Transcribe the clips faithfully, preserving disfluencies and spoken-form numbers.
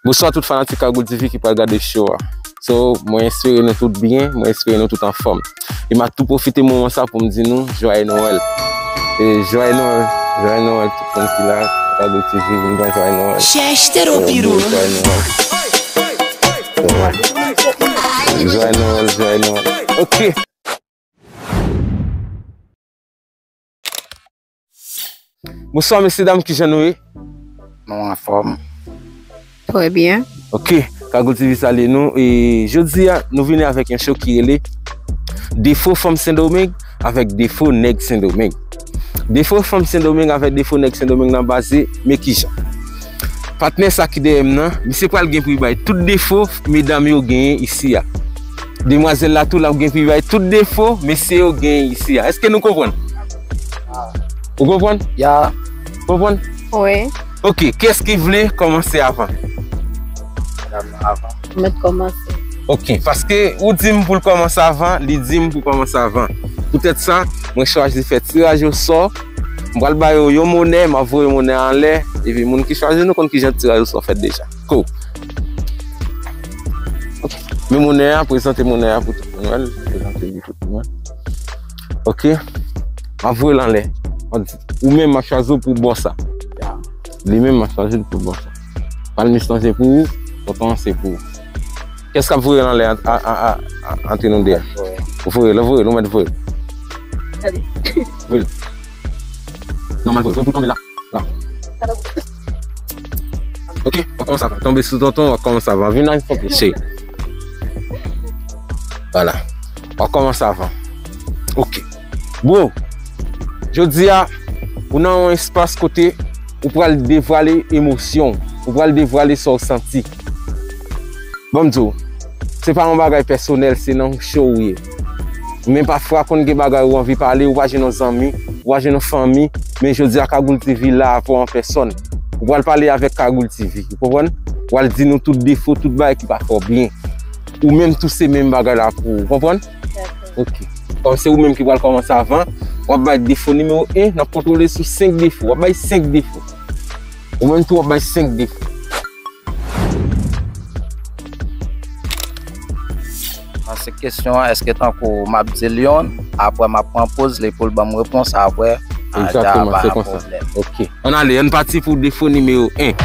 Bonswa tout fanatik Kagoul T V ki pral gade show a. So, mwen espere nou tout byen, mwen espere nou tout anfòm. E m ap tou pwofite moman sa pou m di nou Jwaye Nwèl. E Jwaye Nwèl, Jwaye Nwèl, tout moun ki la, Kagoul T V, vin pran Jwaye Nwèl. Chèche te ro piro. Jwaye Nwèl. Jwaye Nwèl, Jwaye Nwèl. Ok. Bonswa, mesye dam, kijan nou ye? Nou anfòm. Trè byen. Ok, Kagoul T V salye nou. E jodi a, nou vini avèk yon show ki rele Defo Fanm Sendomeng avèk Defo Nèg Sendomeng. Defo Fanm Sendomeng avèk Defo Nèg Sendomeng nan baze, men kijan? Patnè sa ki dèyè m nan, misye pral gen pou li bay tout defo medam yo genyen isi a. Demwazèl la tou, l ap gen pou li bay tout defo mesye yo genyen isi a. Èske nou konprann? Ou konprann? Ya. Konprann? Wi. Ok, kiyès ki vle kòmanse avan? Madam nan avan. Mwen kòmanse. Ok, paske ou di m pou l kòmanse avan, li di m pou kòmanse avan. Poutèt sa, mwen chwazi fè tiraj osò. M pral ba yo yon monè, m ap voye monè a anlè, epi moun ki chwazi, nou konn kijan tiraj osò fèt deja. Ko. Ok. Men monè a, prezante monè a pou tout moun wè l, prezante li pou tout moun wè l. Ok. M ap voye l anlè. M ap di, ou menm m ap chwazi w pou bò sa. Li menm m ap chwazi l pou bò sa. Palmis lan se pou ou, tonton an se pou ou. Kiyès k ap voye l anlè ant, a, a, a, a, ant nou de a? Voye l, voye l, ou mèt voye l. Voye l. Nòmal voye l, pou tonbe la. La. Ok, w ap kòmanse avan. Tonbe sou tonton, w ap kòmanse avan. Vin nan fon plis. Vwala. W ap kòmanse avan. Ok. Bro, jodi a, ou nan yon espas kote ou pral devwale emosyon w, ou pral devwale sa w santi. Ban m di w, se pa yon bagay pèsonèl, se nan yon show ou ye. Men pafwa, konn gen bagay ou anvi pale, ou pa jwenn yon zanmi, ou pa jwenn yon fanmi, men jodi a Kagoul T V la avè w an pèsòn. Ou pral pale avèk Kagoul T V, ou konprann? Ou pral di nou tout defo, tout bagay ki pa fè w byen. Ou menm tou se menm bagay la pou ou, ou konprann? Dakò. Ok. Kòm se ou menm ki pral kòmanse avan, w ap bay defo nimewo en, n ap kontwole sou senk defo. W ap bay senk defo. Ou menm tou w ap bay senk defo. Nan se kesyon an, èske tankou m ap di l yonn, apre m ap pran poz li pou l ban m repons, apre, ah, egzakteman, se konsa. Ok. Ann ale, ann pati pou defo nimewo en.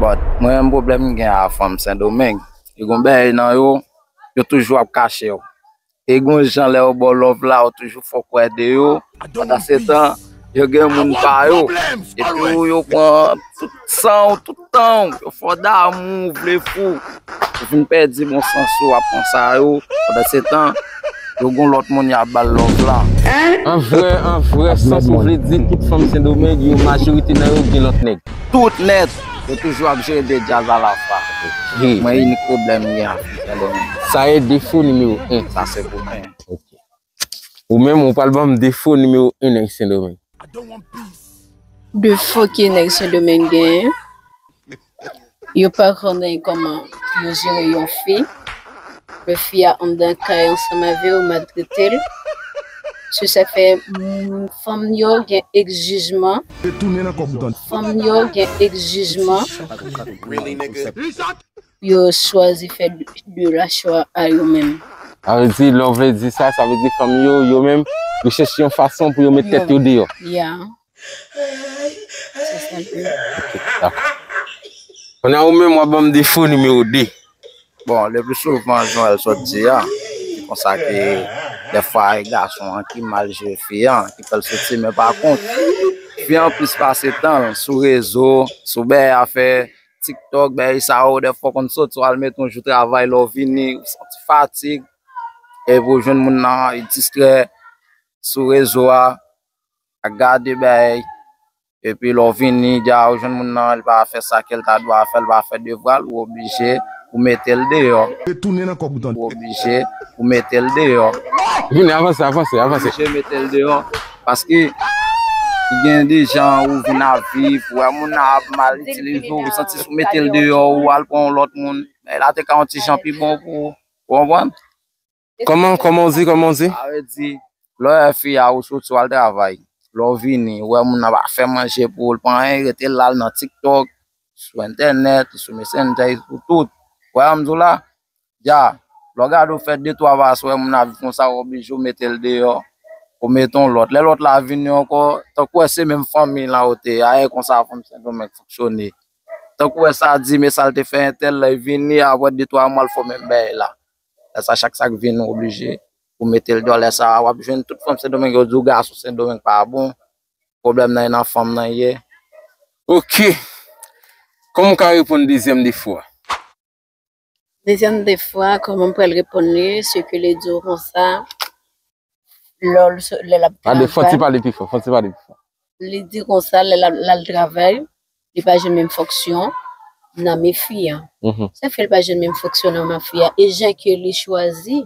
Bon, mwen menm pwoblèm m gen a fanm Sendomeng. Li gon bagay nan yo, yo toujou ap kache yo. E gon jan lè yo ba w love la, yo toujou fè w kwè de yo. Pandan se tan, yo gen moun pa yo. Epi yo pran tout san w, tout tan w. Yo fè w damou, vle fou. Ou fin pèdi bon sans ou, w ap pran sa yo. Pandan se tan, yo gon lòt moun y ap ba l love la. An vrè, an vrè sans ou vle di tout fanm Sendomeng, yo majorite nan yo gen lòt nèg. Tout nèt, yo toujou ap jere de djaz alafwa. Mwen inik pwoblèm m gen ak fanm Sendomeng. Sa e defo nimewo en. Sa se pou mwen. Ok. Ou menm, ou pral ban m defo nimewo en nèg Sendomeng. Defo ke nèg Sendomeng genyen, yo pa konnen kòman yo jere yon fi. Men fi a anndan kay ansanm avè w, maltrete l. Se sa k fè, mm, fanm yo gen egzijman. Fanm yo gen egzijman. Yo chwazi fè de, de la chwa a yo menm. Sa vle di, lè w vle di sa, sa vle di fanm yo, yo menm, yo chèche yon fason pou yo met tèt yo deyò. Ya. Se sa l ye. Dakò. Kounye a ou menm w ap ban m defo nimewo de. Bon, le pli souvan, jan w sot di a, se konsa ke dèfwa e gason an ki mal jere fi an, ki fè l soti, men pa kont, fi an plis pase tan l sou rezo, sou bèy afè, TikTok, bèy sa yo, dèfwa w konn soti, w al mete yon jou travay, lè w vini, ou santi fatig, epi w jwenn moun nan, li distrè sou rezo a, ap gade bèy, epi lè w vini, dja ou jwenn moun nan, li pa fè sa ke l ta dwe fè, li pa fè devwa l, ou oblije, ou mete l deyò. Retounen nan kòb ou tande. Ou oblije, ou mete l deyò. Vini, avanse, avanse, avanse. Oblije mete l deyò, paske gen de jan ou vin ap viv, ou wè moun nan ap mal itilize w, ou santi si w mete l deyò, ou al pran yon lòt moun, men la te ka yon ti jan pi bon pou ou, ou konprann? Kòman, kòman w di, kòman w di? Sa vle di, lè w wè fi a, ou soti, w al travay, lè w vini, ou wè moun nan pa fè manje pou ou, l pa anyen, rete l la, l nan TikTok, sou entènèt, sou Messenger, sou tout. Wè, m di w la, ya, lè w gade w fè de twa va sou moun ap viv konsa, w oblije w mete l deyò, ou mete yon lòt. Lè lòt la vini ankò, tankou wè se menm fanmi lan ou te ye, a e konsa fanm Sendomeng fonksyone. Tankou wè sa di, men sa l te fè entèl, lè l vini, apre de twa mwa, l fè menm bagay la. Lè sa, chak sa k vini, ou oblije pou mete l deyò. Lè sa, w ap jwenn tout fanm Sendomeng yo di w gason Sendomeng pa bon. Pwoblèm nan, e nan fanm nan ye. Ok. Kòman w ka reponn dezyèm defo a? Dezyèm defo a, kòman m pral reponn li, se ke li di w konsa, lè l so-, lè l ap Gade, fò ti travay, pale pi fò, fò ti pale pi fò. Li di konsa, lè l ap, l al travay, li pa jwenn menm fonksyon nan men fi a. Mhm. Sa fè l pa jwenn menm fonksyon nan men fi a. E jan ke li chwazi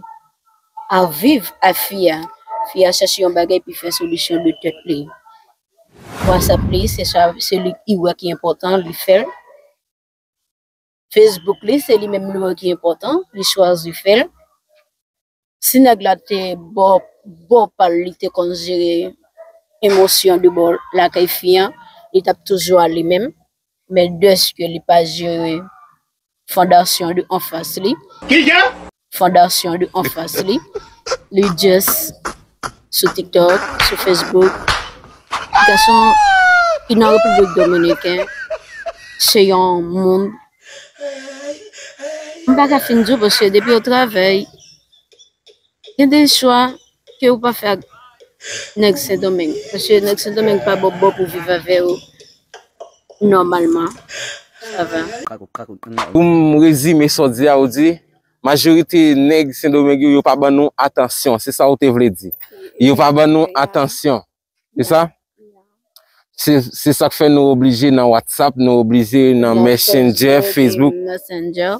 ap viv ak fi a, fi a chèche yon bagay pou fè solisyon de tèt li. WhatsApp li, se sa, se li ki wè ki enpòtan, li fè l. Facebook li, se li menm li wè ki enpòtan, li chwazi fè l. Si nèg la te bò, bò pa l, li te konn jere emosyon de bò lakay fi an, li t ap toujou ale menm. Men dèske li pa jere fondasyon de anfas li. Kijan? Fondasyon de anfas li. Li just sou TikTok, sou Facebook. Gason ki nan Repiblik Dominiken, se yon moun. M pa ka fin di w paske depi w travay, gen de chwa ke ou pa fè ak nèg Sendomeng. Paske nèg Sendomeng pa bò bò pou viv avè w nòmalman. Sa va. Pou m rezime sa w di a, ou di, majorite nèg Sendomeng yo, yo pa ban nou atansyon. Se sa ou te vle di. Yo pa ban nou atansyon. Se sa? Se, se sa k fè nou oblije nan WhatsApp, nou oblije nan Messenger, Facebook. Messenger,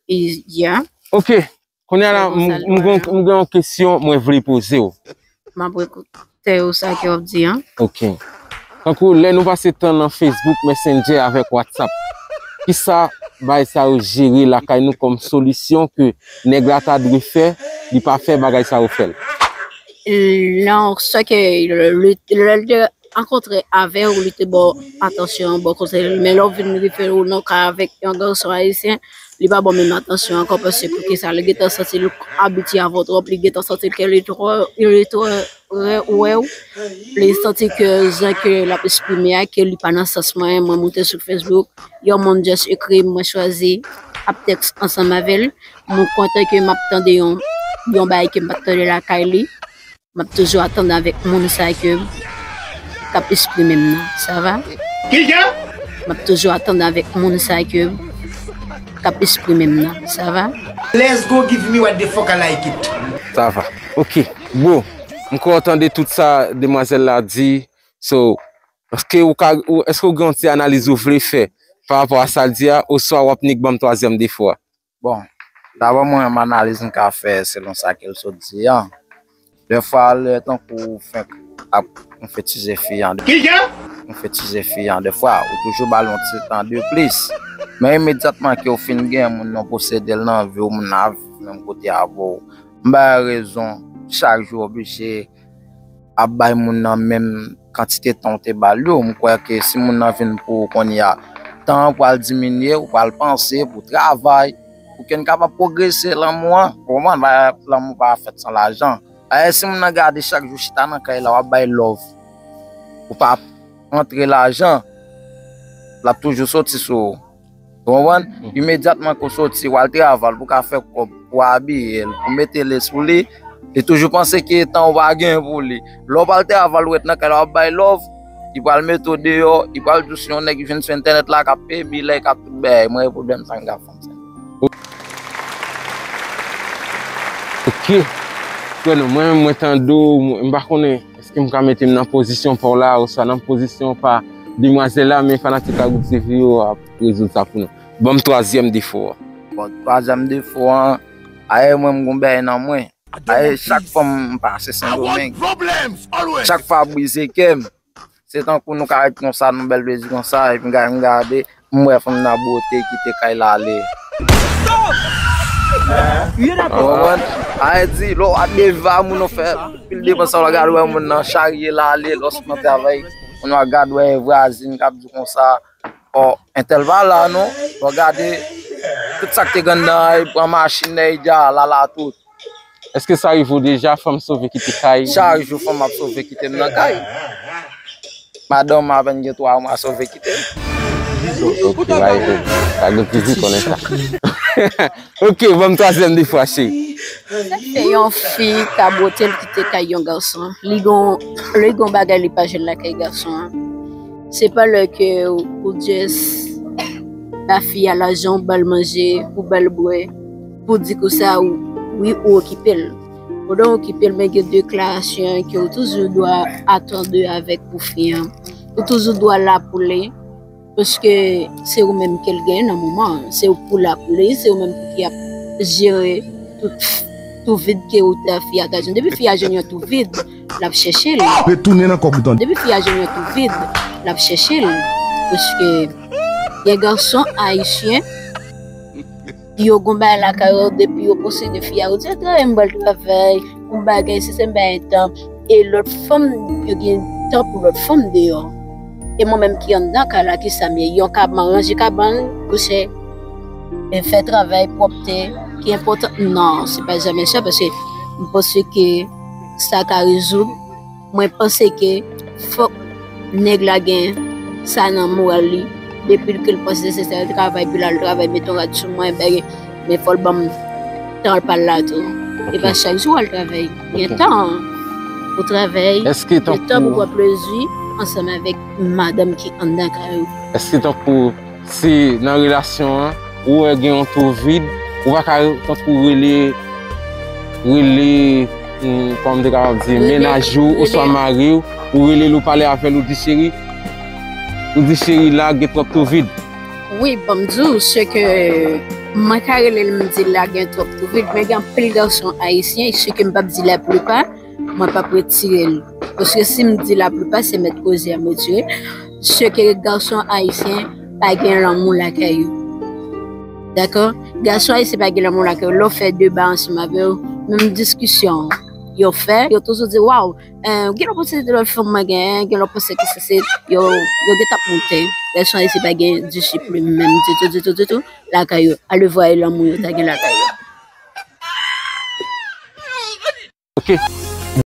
yeah. Ok. Kounye a la, m, m gen, m gen yon kesyon mwen vle poze w. M ap ekoute w sa ke w ap di an. Ok. Tankou lè nou pase tan nan Facebook, Messenger avèk WhatsApp, kisa bagay sa yo jere lakay nou kòm solisyon ke nèg la ta dwe fè, li pa fè bagay sa yo fè l? Non, sa ke le, le, le, le, ankontre avè w, li te ba w atansyon, ba w konsèy, men lè w vin refere w nan ka avèk yon gason ayisyen, li pa ba w menm atansyon ankò, paske poukisa, li gentan santi l abitye avè w twòp, li gentan santi ke li twò, li twò wè w, li santi ke jan ke l ap eksprime a, ke li pa nan sans mwen, mwen moute sou Facebook, yon moun just ekri m, mwen chwazi ap tèks ansanm avè l, mwen kontan ke m ap tande yon, yon bagay ke m pa t tande lakay li. M ap toujou atann avèk moun sa ke k ap eksprime m nan. Sa va? Kijan? M ap toujou atann avèk moun sa ke k ap eksprime m nan. Sa va? Let's go, give me what the fuck I like it. Sa va. Ok. Bon, m kontan de tout sa demwazèl la di. So, èske ou ka, ou, èske ou gen yon ti analiz ou vle fè pa rapò a sa l di a, oswa w ap nik ban m twazyèm defo a? Bon, dabò mwen, menm analiz m ka fè selon sa ke l sot di an. Dèfwa, lè tankou ou fenk ap konfetize fi an, Kijan? Konfetize fi an, dèfwa, ou toujou ba l yon ti tan de plis. Men imedyatman ke w fin gen moun nan posede l nan vi w, moun nan ap viv menm kote avè w. M ba rezon, chak jou oblije ap bay moun nan menm kantite tan w te ba l yo. M kwè ke si moun nan vin pou ou kounye a, tan an pral diminye, ou pral panse pou travay, pou ke n kapab pwogrese lanmou an. Ou konprann? Bagay lanmou pa fèt san lajan. Dayè, si moun nan gade chak jou chita nan kay la, w ap bay love, ou pa antre lajan, l ap toujou soti sou ou. Ou konprann? Imedyatman ke w soti, w al travay, pou w ka fè kòb, pou w abiye l, pou w mete l sou li, li toujou panse ke tan w pa gen pou li. Lè w pral travay, w ret nan kay la, w ap bay love, li pral mete w deyò, li pral di w se yon nèg ki vin sou entènèt la, k ap peye bilè, k ap tout bagay. Mwen, e pwoblèm sa m gen ak fanm sa. Ok. Frè nou, mwen menm, mwen tande w, mwen, m pa konnen èske m ka mete m nan pozisyon pa w la, oswa nan pozisyon pa demwazèl la, men fanatik Lagout T V yo ap rezoud sa pou nou. Ban m twazyèm defo a. Bon, twazyèm defo an, ayè mwen, m gon bagay nan mwen. Ayè, chak fwa m pase Sendomeng, chak fwa ap brize kè m, se tankou nou ka ret konsa, nan bèl plezi konsa, epi m gade, m gade, m wè fanm nan bwote kite kay la ale. Ou konprann? Ayè di, lè w ap devwa moun, ou fè pil depans, w gade wè moun nan charye l ale, lè w sot nan travay, moun nan gade wè vwazin k ap di konsa, Ò, entèl pa la non. Bon, gade, tout sa k te gen nan, li pran machin nan, li di, "Ah, la, la, tout." Èske sa rive w deja, fanm sove kite kay? Chak jou fanm ap sove kite m nan kay. Madanm mwen apèn gen twa mwa sove kite m. Ok, bay, sa gen plis di konnen sa. Ok, ban m twazyèm de fwa, cheri. Sa k fè yon fi ka bwote l kite kay yon gason? Li gon, li gon bagay li pa jwenn lakay gason an. Se pa lè ke ou just ba fi a lajan, ou ba l manje, ou ba l bwè, pou di konsa ou, wi, ou okipe l. Pandan w okipe l, men gen deklarasyon ke ou toujou dwa atann avèk pou fi an. Ou toujou dwa la pou li, paske se ou menm ke l gen nan moman an. Se ou pou la pou li, se ou menm pou ki ap jere tout, tout vid ke ou ta fi a ta jwenn. Depi fi a jwenn yon tou vid, l ap chèche l. Retounen nan kòk li tande. Depi fi a jwenn yon tou vid, l ap chèche l. Paske gen gason ayisyen, yo gon bagay lakay yo, depi yo posede fi a, yo di, "Travay, m pral travay, yon bagay, si se m bay tan." E lòt fanm, yo gen tan pou lòt fanm deyò. E mwen menm ki anndan kay la, ki sa m ye? Yon kab, m ranje kabann, kouche, e fè travay, pwòpte, ki enpòtan. Non, se pa janmen sa, paske m panse ke sa ka rezoud. Mwen panse ke fòk nèg la gen sa nan moral li. Depi ke l panse se sa, l travay, pi l al travay, mete yon rad sou mwen, bay, men fò l ban m tan l pa l la tou. E pa chak jou w al travay. Gen tan pou travay, gen tan pou pran plezi ansanm avèk madanm ki anndan kay ou. Èske tankou si nan relasyon an, ou wè gen yon tou vid, ou pa ka tankou rele, rele, hmm, kòman m te kapab di, mennaj ou, oswa mari w, ou rele l, ou pale avè l, ou di, "Cheri," ou di, "Cheri, la gen twòp tou vid." Wi, ban m di w, se ke mwen ka rele l, m di, "La gen twòp tou vid," men gen anpil gason ayisyen, se ke m p ap di laplipa, mwen p ap retire l. Paske si m di laplipa, se mèt koze a m retire. Se ke gason ayisyen pa gen lanmou lakay yo. Dakò? Gason ayisyen pa gen lanmou lakay yo. Lè w fè deba ansanm avè yo, menm diskisyon yo fè, yo toujou di, "Waw, eh, gen lè w panse se lòt fanm mwen genyen, gen lè w panse ki se, se," yo, yo gen t ap monte. Gason ayisyen pa gen disiplin menm ditou, ditou, ditou lakay yo. Ale vwaye lanmou yo ta gen lakay yo. Ok.